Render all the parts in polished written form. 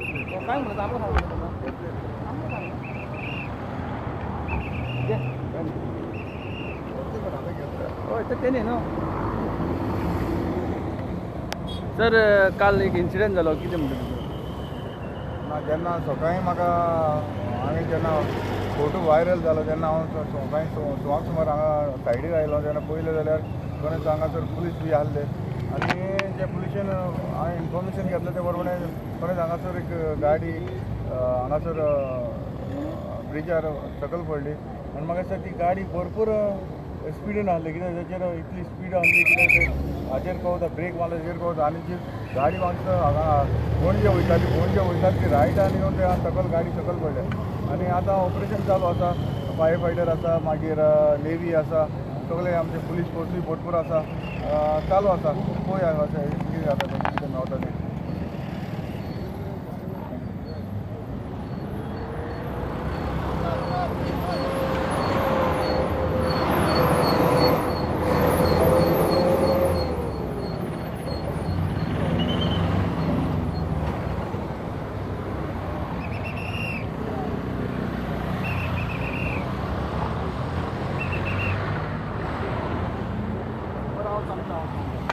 काय म्हणत आमकां सांगू हय ते तेन्ही न्हू सर. काल एक इन्सिडंट जालो कितें म्हणटा तुमी? ना जेन्ना सकाळीं म्हाका हांवें जेन्ना फोटो व्हायरल जालो तेन्ना हांव सकाळीं 6 सुमार हांगा सायडीक आयलो. तेन्ना पळयलें जाल्यार खरेंच हांगासर पुलीस बी आसले आनी जे पुलिशेन हांवें इन्फॉर्मेशन घेतलें ते प्रमाणे खरेंच हांगासर एक गाडी हांगासर ब्रिजार सकयल पडली आनी म्हाका दिसता ती गाडी भरपूर स्पिडीन आसली कित्याक ताचेर इतली स्पीड आसली कित्याक ते हाचेर कवता ब्रेक मारलो तेजेर कवता आनी जी गाडी म्हाका हांगा पणजे वयताली पणजे वयताली ती रायटान येवन ते सकयल गाडी सकयल पडल्या. आनी आतां ऑपरेशन चालू आसा, फायर फायटर आसा, मागीर नेवी आसा, सगळे आमचे पुलीस फोर्सूय भरपूर आसा, चालू आसा. पळोवया अशें कितें जाता तें, कितें मेवता तें.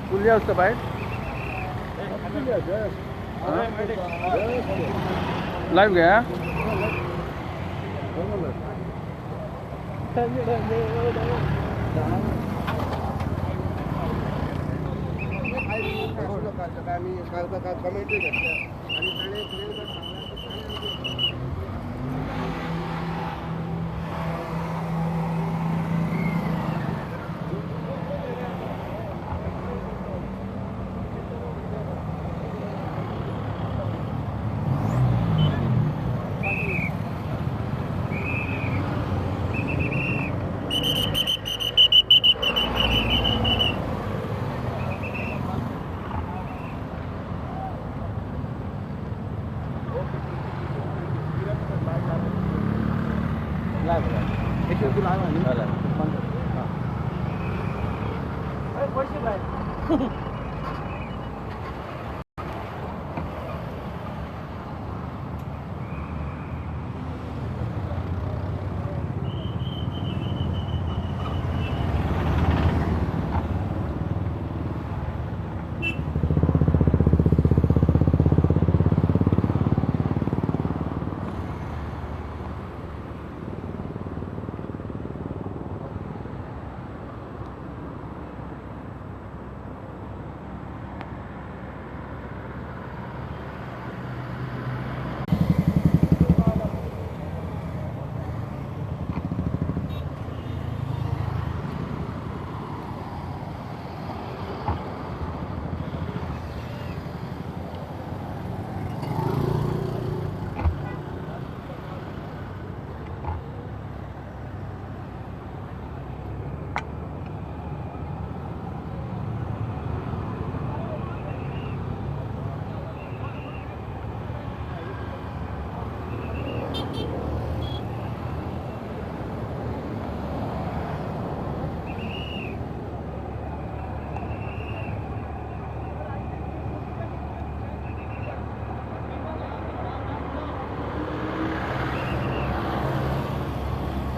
कुल्ली आसता बाय लायव्ह गया.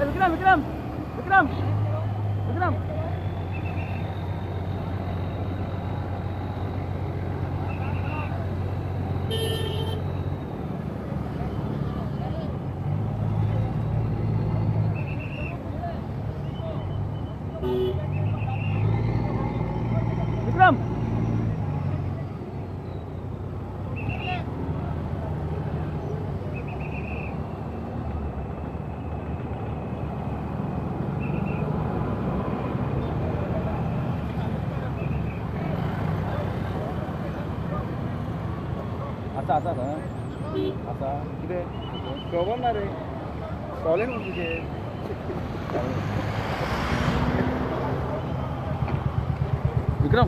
विक्रम विक्रम विक्रम विक्रम विक्रम आसा आसा आसा कितें खबर ना रे सोलें न्हू तुजें. विक्रम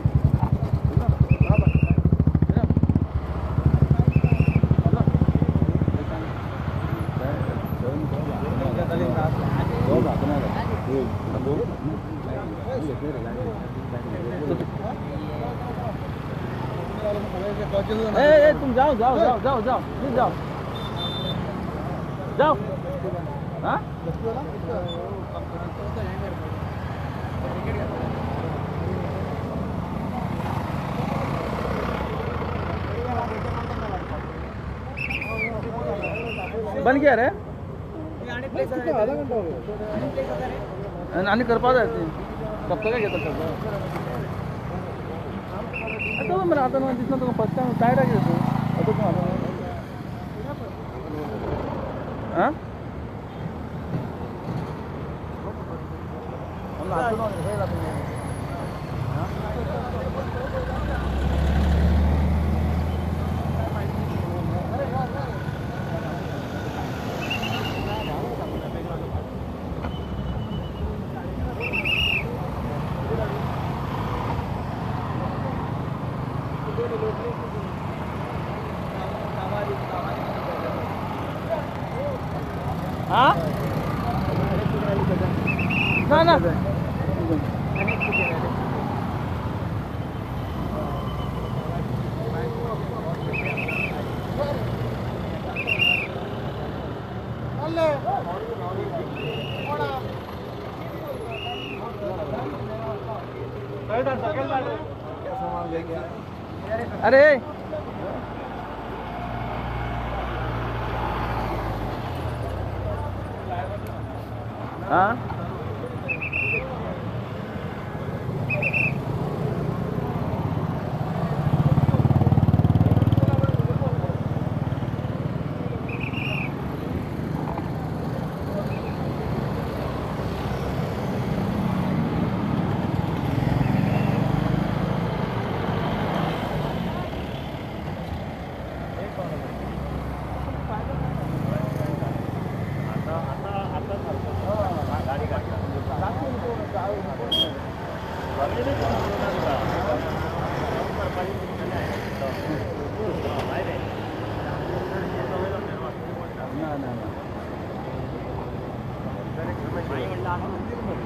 ए तुम जाओ जाओ जाओ जाओ जाओ जाओ जाओ। हाँ बन गया रे आनी करपा जाय ती सप्तक घेता सगळं आतां मरे आतां न्हू दिसना तुका फर्स्ट टायम टायर्ड कितें तूं आतां तूं आतां आं हाँ ना ना अरे हाँ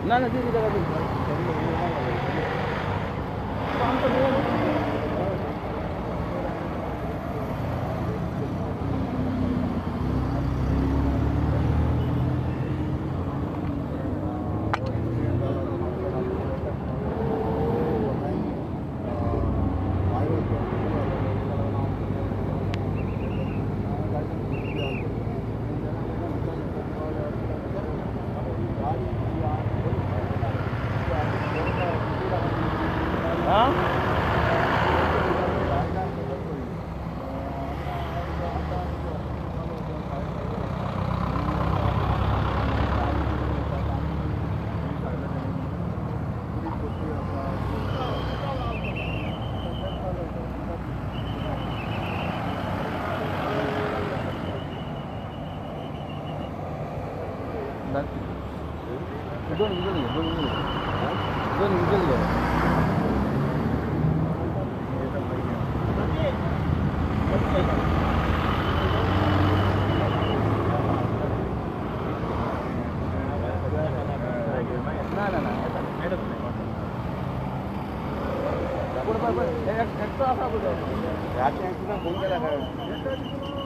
ना ना दीदी जगह दोन दोन दोन ना ना ना फोन केला काय?